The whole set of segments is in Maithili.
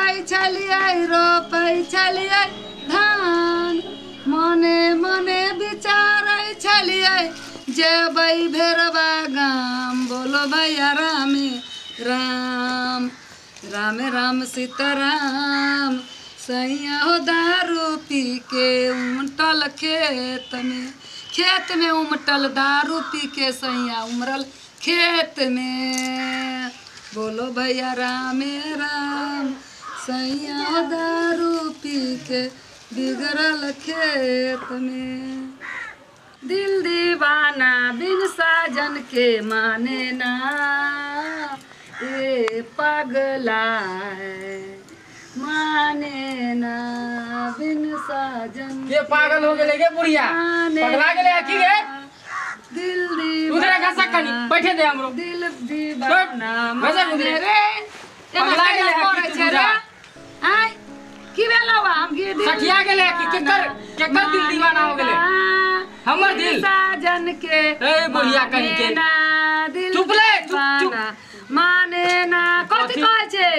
करै छलियै रोपै छलियै धान मने मने विचारै छलियै जेबै भेरवा गाम बोलो भैया रामे राम राम राम सीताराम सैया हो दारू पी के उमटल खेत में उमटल दारू पी के सैया उमरल खेत में बोलो भैया रामे राम सैया हो दारू पी के बिगड़ल खेत में दिल दीवाना बिन साजन के माने ना ये पगला है माने ना बिन साजन के पागल हो गेले के बुढ़िया पगला गेले की गे दिल दीवाना उधर घसा कनी बैठे दे हमरो दिल दीवाना माने रे पगला गेले की तू रे आय की भेलौ हम गे दिल सठिया गेले की केकर केकर दिल दीवाना हो गेले हमर दिल साजन के ए बुढ़िया कहीं के चुप ले चुप चुप माने ना कथि कहै छै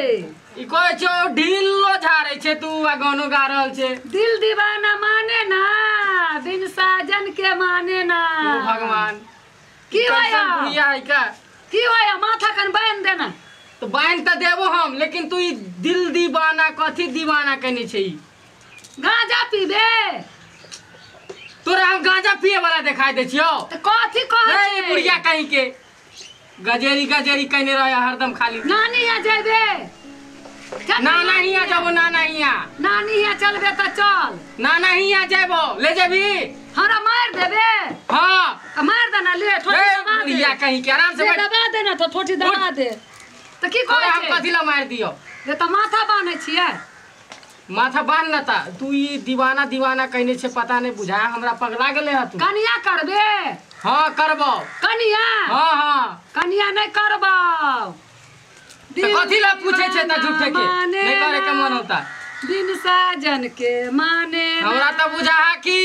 ई कहै छै ढीलो झाड़ै छै तू आ गानो गा रहल छै दिल दीवाना माने ना बिन साजन के माने ना ओ भगवान की होया बुढ़िया है का की होया माथा कन बांध देना तो बांध त देबो हम लेकिन तू ई दिल दीवाना कथि दीवाना कहने छै ई गांजा पीबे तोरा हम गांजा पिए वाला दिखाई दे छियो त कथि कहै ए बुढ़िया कहीं के गजेरी गजेरी कहने रहे हरदम खाली नानी यहाँ जेबे नाना हियाँ जाबो नाना हियाँ नानी हियाँ चलबे त चल नाना हियाँ जेबो ले जेबी हमरा मार देबे हां त मार देना ले ठोटी दबा दे बुढ़िया कहीं के आराम से बैठ दबा दे ना तो ठोटी दबा दे त की कहै हम कथि ला मार दियो जे त माथा बान्है छियै माथा बान्ह न ता तू ई दीवाना दीवाना कहने छे पता नहीं बुझाया हमरा पगला गेले ह तू कनिया करबे हां करबो कनिया हां हां कनिया नहीं करबो त कथि ला पूछे छे त झूठे के नहीं करे के मन होता बिन साजन के माने हमरा त बुझा कि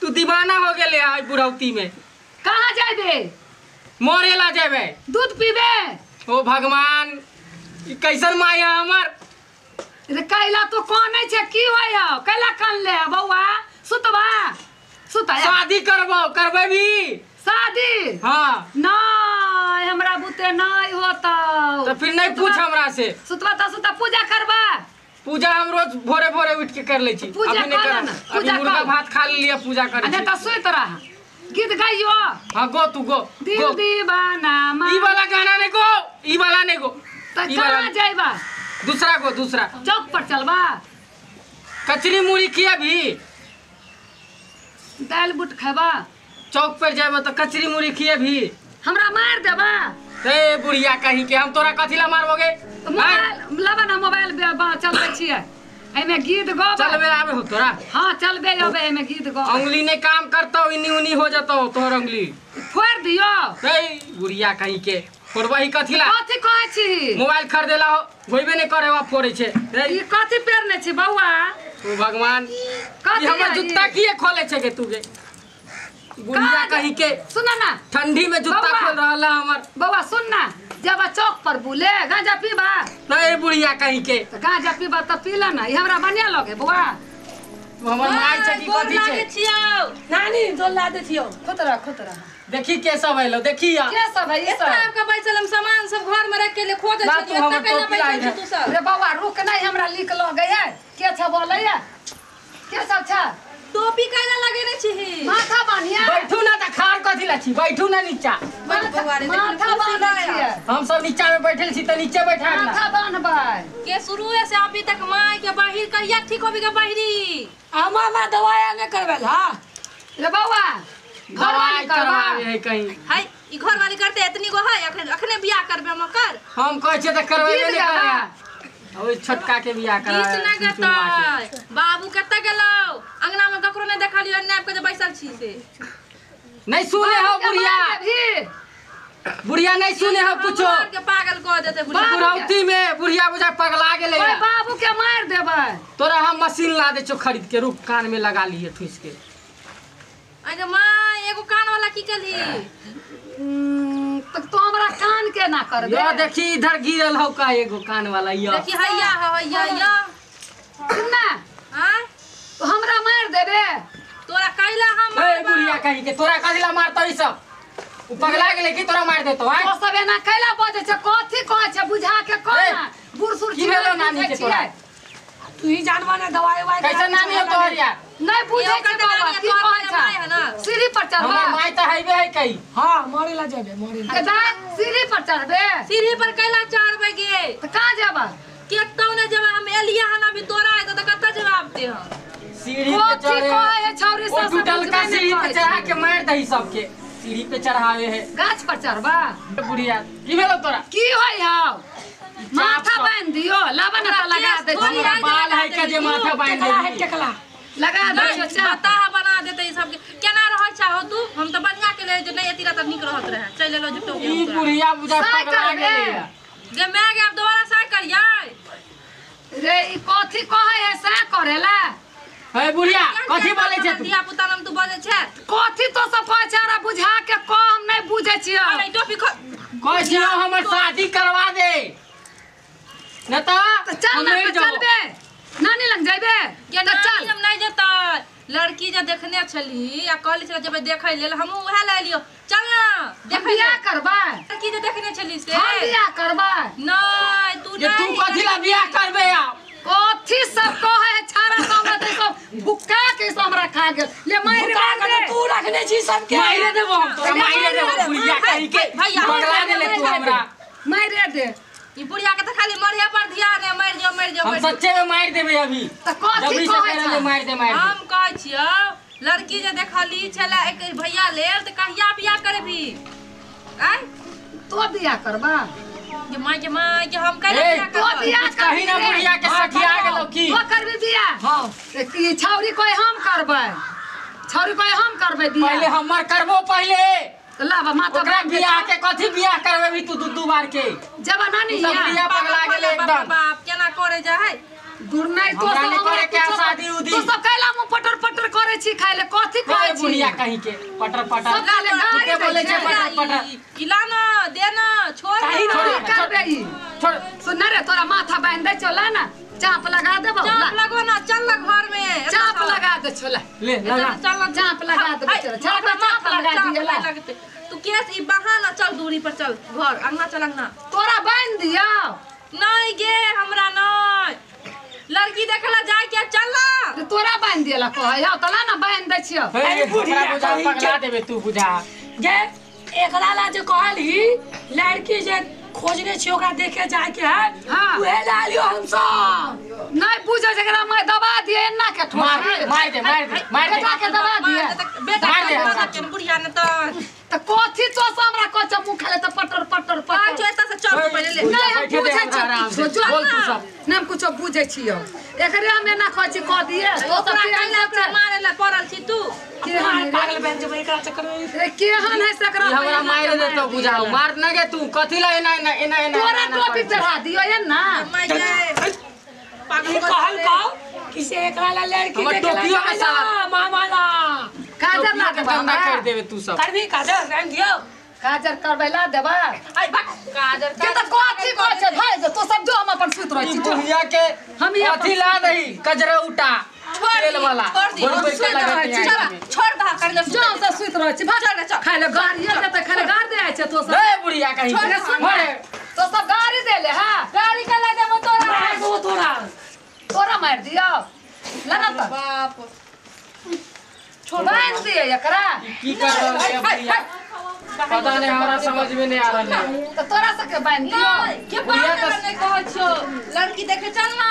तू दीवाना हो गेले आज बुढ़ौती में कहां जाबे मोरेला जेबे दूध पीबे ओ भगवान ई कैसन माया हमर रे कैला तो कोन छै की होय कैला कन ले बौआ सुतबा सुता शादी करबो करबे भी शादी हां नहीं हमरा बुते नहीं होता तो फिर नहीं पूछ हमरा से सुतबा त सुता पूजा करबा पूजा हम रोज भोरे भोरे उठ के कर ले छी पूजा अभी नहीं कर कर ना अभी पूजा मुर्गा कर भात खा लिया पूजा कर अच्छा त सुत रह गीत गाइयो हां गो तू गो दिल गो दीवाना ई वाला गाना नहीं गो ई वाला नहीं गो त ई वाला कहां जाइबा दूसरा गो दूसरा चौक पर चलबा कचरी मुड़ी किया भी दाल बुट खेबा चौक पर जाबो तो कचरी मुड़ी खिए भी हमरा मार देबा ए बुढ़िया कहीं के हम तोरा कथि ला मारबोगे मोबाइल लबा ना मोबाइल चलबै छियै एमे गीत गो चलबे आबे हो तोरा हां चलबे आबे एमे गीत गो अंगुली नहीं काम करतो इनी उनी हो जतो तोहर अंगुली फोड़ दियो ए बुढ़िया कहीं के फोड़बही कथि ला कथि कहै छी मोबाइल खरीदेला हो होइबे नहीं करे वा फोड़े छे ए ई कथि पेरने छी बौआ ओ भगवान कथि ई हमर जूता किए खोले छे के तू के बुढ़िया कहीं के सुन ना ठंडी में जूता बौआ। खोल रहला हमर बौआ सुन ना जब चौक पर बुले गांजा पीबा नहीं बुढ़िया कहीं के त गांजा पीबा त पीला ना ई हमरा बढ़िया लगे बौआ हमर माय छै की कथि छै छियौ नानी जोला दे छियौ खुतरा खुतरा देखी के सब आइलो देखी या के सब है ई एतना सब आबि के बैसल हम सामान सब घर में रख के ले खोजै ला छी तू हमर एतना कैला टोपी लाई बैसल छी तू सब रे बौआ रुक नहीं हमरा लीक लगे है के छ बोलैया के सब छ टोपी कैला लगेने छिही माथा बान्हिया बैठू ना त खार कथि ला छी बैठू ना नीचा बौआ रे, माथा देखी बान्है छियै हम सब नीचा में बैठल छी त नीचे बैठा ना माथा बान्हबै के शुरुए से अभी तक माय के बाहिर कहिया ठीक होबी के बाहिरी हम हमरा दवाई नहीं करबेल हां रे बौआ घरवाली दवाई करबा करवावे है कहीं है ई घर वाली करते एतनी गो है अखने अखने बियाह करबे हम कर हम कहै छियै त करवेबे गीत नहीं गाबा। करे ओइ छोटका के बियाह गीत करावे न गतै बाबू कतऽ गेलौ अंगना में ककरो नहीं देखलियो ने आबि के जे बैसल छी से नहीं सुने हो बुढ़िया भी बुढ़िया नहीं सुने हो कुछो हमरो आर के पागल कह देते बुढ़िया बुढ़ौती में बुढ़िया बुझा पगला गेलै ओए बाबू के मार देबै तोरा हम मशीन ला दे छौ खरीद के रुक कान में लगा लिए ठूस के अगे माँ एगो कान वाला की केलही तो हमरा कान के ना कर दे। यो देखी इधर गिरल हौ का एगो कान वाला यो। देखी हैया हैया या। सुन ना। हां तो हमरा मार देबे। तोरा कैला हम ए बुढ़िया कहि के तोरा कथिला मारतो ई सब? उ पगला गेलै की तोरा मार देतो? हां तो सब एना कैला बजै छै? कथि कहै छै बुझा के कह ना। बूढ़ सूढ़ की भेलो नानी के तोरा? तू ही जानवा ना दवाई why कैसे नानी हो तोहर यार? नहीं बुझै छै बाबा की कहै छै। सीढ़ी पर चढ़बा। हमर माय त हैबे है कई। हां मरे ला जेबे मरे ला। के सीढ़ी पर चढ़बे? सीढ़ी पर कैला चढ़बे गे? त कहां जेबा? केतौ ने जेबा हम एलिया हन अभी तोरा आइ त कत जवाब दे हम? सीढ़ी पे चढ़े कथि कहै है छौरी सब? टूटल का सीढ़ी पे चढ़ा के मार दही सबके। सीढ़ी पे चढ़ावे है। गाछ पर चढ़बा? बुढ़िया की भेलो तोरा? की होय हौ? माथा बांध दियो लाबा ना त लगा दे। बाल है के जे माथा बांध दे है केकला लगा दे। पता बना देते ई सब के केना रहै चाहो तू? हम त बढ़िया के ले जे नहीं एती त नीक रहत रहे। चल एलो जुटो के ई बुढ़िया बुझा पगला गेलै गे मैं गे। अब दोबारा सा करियै रे। ई कथि कहै है से करेला? हे बुढ़िया कथि बोलै छै तू? धिया पुता नाम तू बजै छै कथि? तो सब कहै छै हमरा बुझा के कह, हम नहीं बुझै छियै। अरे टोपी कहै छियै हमर शादी करवा दे न त चल ना चलबे नानी लग जाइबे त चल। हम नहीं जेतै। लड़की जे देखने छली आ कहली छला जेबै देखै लेल, हमहूँ उहे ले एलियो। चल ना देखै बियाह करबै। लड़की जे देखने छली से हम बियाह करबै। नहीं तू जे तू कथि ला बियाह करबे? आ कथि सब कहै है छाड़ा सब हमरा त सब भुक्का के सब हमरा खा गेल। ले मारि दे तू रखने छी सबके। मारि देबो हम तोरा, मारि देबो बुढ़िया कहि के पगला गेलै तू हमरा। मारि दे ई बुढ़िया के त खाली मरिया पर ध्यान है। मर जो मर जो। हम सच्चे में मार देबे अभी। त कथि कहै छै? मार दे मार दे। हम कहै छियौ लड़की जे देखली छला एक भैया लेल त कहिया बियाह करबी? आय तो बियाह करबा? के माय के माय के हम कैला बियाह तो करबै? बियाह कहि ना बुढ़िया के सखिया गेलौ की? तो करबी बियाह? हां। ई छौरी कहै हम करबै, छौरी कहै हम करबै बियाह। पहिले हमर करबो पहिले। लाबा माथा ओकरा बियाह के कथि बियाह करबे भी तू दू दू बार के जब नानी सब बियाह पगला गेलै एकदम। बाप केना करे जा है दूर नहीं तो हमरा सब नहीं हमरा करे के कुछो- शादी उदी। तू सब कैला मुंह पटर पटर करे छी खाइले कथि कहै छी? बुढ़िया कहीं के पटर पटर सब खाइले गारि के बोले दै छै छै। पटर पटर। इला ना दे ना छोड़ कहीं ना। छोड़। की करबे ई? छोड़ सुन रे तोरा माथा बांध दे चला ना चाप लगा देबो। चाप लगो ना चल ना घर में चाप लगा दे छोला ले लगा चल ना चाप लगा दे बेचारा चाप चाप लगा दिए ला। लगते तू केस ई बहाना चल दूरी पर चल घर अंगना चल अंगना तोरा बांध दियो। नहीं गे हमरा नहीं लड़की देखला जाय के चल ना तोरा बांध दिएला कहै हौ तला ना बांध दै छियौ। हे बुढ़िया हमरा बुझा कहीं पगला के- देबे तू बुझा गे एकरा ला जे कहली लड़की जे खोजने छी ओकरा देखे जाय के है। हाँ। उहे ला लियो हम सब। नहीं बुझो जकरा मैं दबा दिए एन्ना के ठोक मार मार दे मार दे मार दे बेटा के दबा दिए बेटा मार दे हमरा। के बुढ़िया ने त त कथि तो से हमरा कह छ मुंह खाले त पटर पटर पाँच पटर। एता से चल तू पहिले ले। नहीं हम बैठे दे बुझै हमरा आराम छी से। किछो, जो बोल तू ना। सब। नहीं हम कुछो बुझै छियौ एकरे हम एना कहै छी कह दिए तो सब ओकरा केहन कैला छै? मारे ला पड़ल छी तू। केहन है रे? पागल बन जेबै एकरा चक्कर में। रे केहन है से एकरा ई हमरा मार दे तो बुझा मार न गे तू कथि ला एना एना एना एना तोरा एना टोपी करै छै? चढ़ा दियो एना। मैं गे पागल ई कहल कहो कि से एकरा ला लड़की हमर देखे ला टोपियो में जाय ला, साला- मामा ला काजर ला टोपियो के देबा गंदा हमरा। कर देबे तू सब। करबी काजर रहन दियो। काजर करबै ला देबा आई बक काजर के त कथि कहै छै भाइ जो तो सब जो हम अपन सुति रहै ई छी जो। बुढ़िया के हम ई अपन कथि ला दही कजरौटा छोड़ तेल दी, वाला छोड़ दी बोल बोल के सुति लगैत रहै छी, है चल आँखि में। छोड़ दा कर दे जो हम सब सुति रहै छी भाग चल चल खाइ ले गाड़ी जेतै खाइ ले गाड़ दे छै तो सब। रे बुढ़िया कहीं छोड़ के। सुन मारे। तो सब गाड़ी देले हां गाड़ी के ला देबो तोरा मार देबो तोरा। तोरा मार दियो ला ना त बाप बांध दिए एकरा। की कर रहल है बुढ़िया पता नहीं हमरा समझ में नहीं आ रहल है। त तोरा सबके बांध दियो। नहीं के बुढ़िया बात त- नहीं कहै छियो लड़की देखे चल ना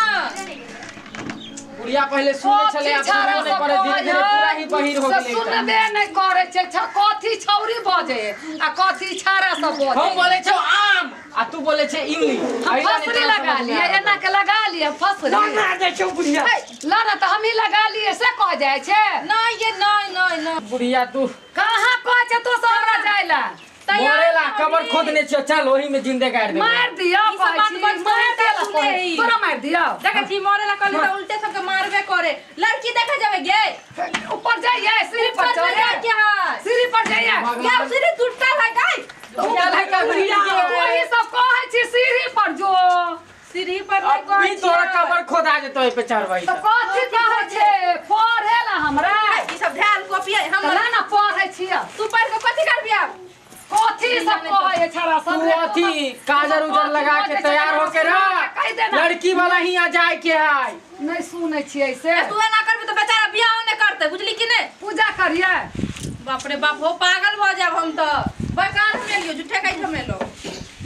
बुढ़िया पहले सुने छले कथी आब छाड़ा सुनबो नहीं सब करे धीरे धीरे पूरा ही बहिर हो से गेलै। सुनबे नहीं करे छै कथी छौरी बजे आ कथी छाड़ा सब बजे। हम बोले छौ आम आ तू बोले छे इमली। हम एहि ला नहि फसरी तोरा लगा समझ में लिए आ रहल। एना के लगा लिए फसरी ना मार दे छौ बुढ़िया। ला ना त हम ही लगा लिए से कह जाय छै। नहीं ये नहीं नहीं नहीं बुढ़िया तू कहाँ कह छै तो सब हमरा जाय ला मरेला कबर खोदने छियो चल ओही में जिंदे गाड़ देबे। मार दियो ई सब कहै बात छी बजतै मार तऽ देला सुने कहै ही। तोरा मार दियो। देखै छी मरे ला कहली त उल्टे सबके मारबे करे लड़की देखे जेबे गे ऊपर जाइए सीढ़ी पर ऊपर चढ़े जाय के है सीढ़ी पर जाइए गे सीढ़ी टूटता है गाय वही सब कहै छी सीढ़ी पर जो सीढ़ी पर नहीं कहै अभी तोरा कमर खोदा जेतो एहि पे चढ़बै त कथि कहै छै पढ़े ला हमरा ई सब ढाल कॉपी हमरा ना पढ़ै छियै तू पढ़ के कथि करबी आब कथि सब कहै छरा सब तू अथी काजर उजर लगा के तैयार होके रह लड़की वाला हियां जाए के है नहीं सुनै छियै से तू एना करबी त बेचारा बियाह नै करतै बुझली कि नै पूजा करियै बाप रे बाप हो पागल भ जाब हम त बेकार हम एलियो झूठे कहि हम एलो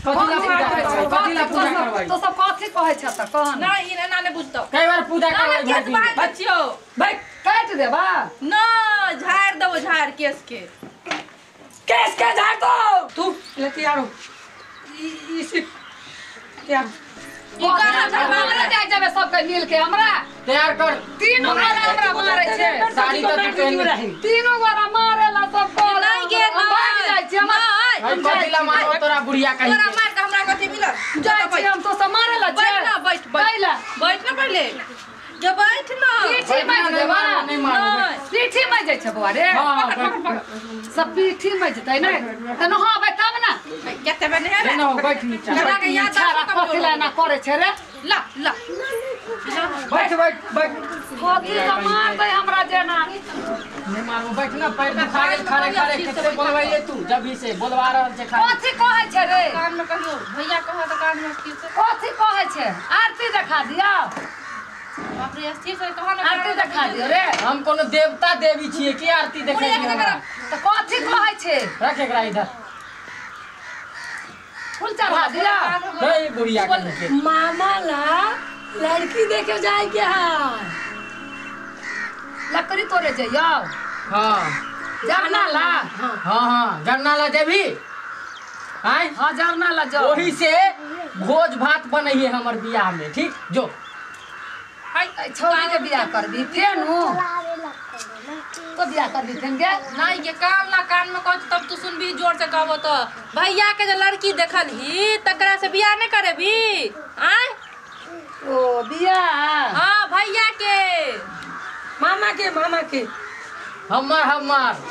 कथी ला पूजा करबै तो सब कथि कहै छ त कह ना ई एना नै बुझतौ कई बार पूजा करबै भाई बच्चियो भाई काट देबा ना झाड़ देबो झाड़ केस के केस के झाड़ दो तू ले तैयार हो ई सिर्फ तैयार ई कहां झड़वा जाय जाबे सब के मिल के हमरा तैयार कर तीनों गोरा हमरा मारे छै साड़ी त तू पहन तीनों गोरा मारेला सब को नहीं गे भाग जाय छी हम भाई कथी ला मारो तोरा बुढ़िया कहि तोरा मार के हमरा कथि मिलत जाय छी हम तो सब मारेला छै बैठ ना बैठ बैठ ना पहिले जे बैठ ना पीठी में देबा नहीं मारू पीठी में जाय छै बौआ रे सब पीठी में जतै नै त नहाबै तब ना कते बने है ना बैठ नीचा हमरा के याद आ कथि ला ना करे छै रे ला ला बैठ बैठ बैठ कथि त मार दे हमरा जेना नहीं मारू बैठ ना पैर दुखा गेल खड़े खड़े कते बोलबैले तू जब ही से बोलवा रहल छै खाली कथि कहै छै रे कान में कहियो भैया कह त कान में स्थिर से कथि कहै छै आरती देखा दियौ बाप रे स्थिर से कह ना आरती देखा दियौ रे हम कोनो देवता देवी छियै की आरती देखै छियै त कथि कहै छै रख एकरा इधर फूल चढ़ा दिया नहीं बुढ़िया के मामा ला लड़की देखे जाए के है लकड़ी तोड़े जइयो हां जरना ला हां हां जरना ला जेबी आय हां जरना ला जाओ ओही से भोज भात बनैये हमर बियाह में ठीक जो हाय छोरी के बियाह करबी फेन हो तो बियाह करबी फेन गे नहीं ये कान ना कान में कहत तब तू सुनबी जोर से कहबो तो भैया के जे लड़की देखल ही तकरा से बियाह नहीं करेबी आय ओ बियाह हां भैया के मामा के मामा के हमर हमर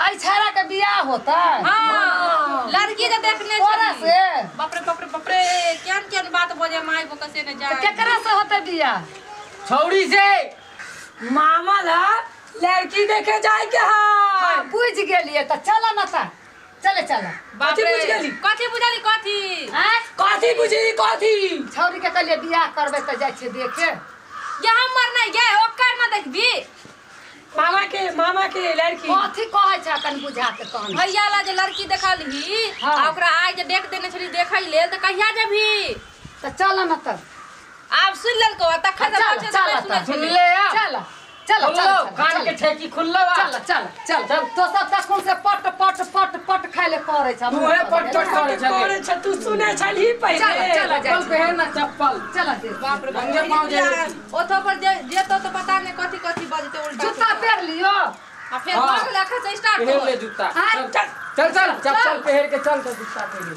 आई छाड़ा के बियाह होता हां लड़की जे देखने तोरा से बाप रे बाप रे बाप रे केहन केहन बात बजे माई बो कसे ने जाए केकरा से होते बियाह छौड़ी से मामा ला लड़की देखे जाए के है बुझ गेलिए त चल न त चले चल बाप रे बुझ गेली कथि बुझली कथि आय कथि बुझी कथि छौड़ी के कहलिए बियाह करबै त जाय छै देखे ये हमर नहीं गे ओकर ना देखबी मामा के लड़की कथि कहै छै कन बुझा के कहन भैया ला जे लड़की देखलही आ ओकरा आइ जे देख देने छली देखै लेल त कहिया जेबी त चल न त आब सुन लेलको तखन चल सुन ले आ चल चल चल कान के ठेकी खुललो चल चल चल चल तो सब तखन से पट पट पट पट खाइले करे छ तू है पट पट करे छ करे छ तू सुने छलही पहिले चल चल चप्पल पहन ना चप्पल चल दे बाप रे नंगे पांव जे ओथो पर जेतो तो पता नहीं कथि कथि बजते उल्टा जूता पहन लियो आ फिर भग लखा से स्टार्ट पहन ले जूता चल चल चल चप्पल पहन के चल तो जूता पहन।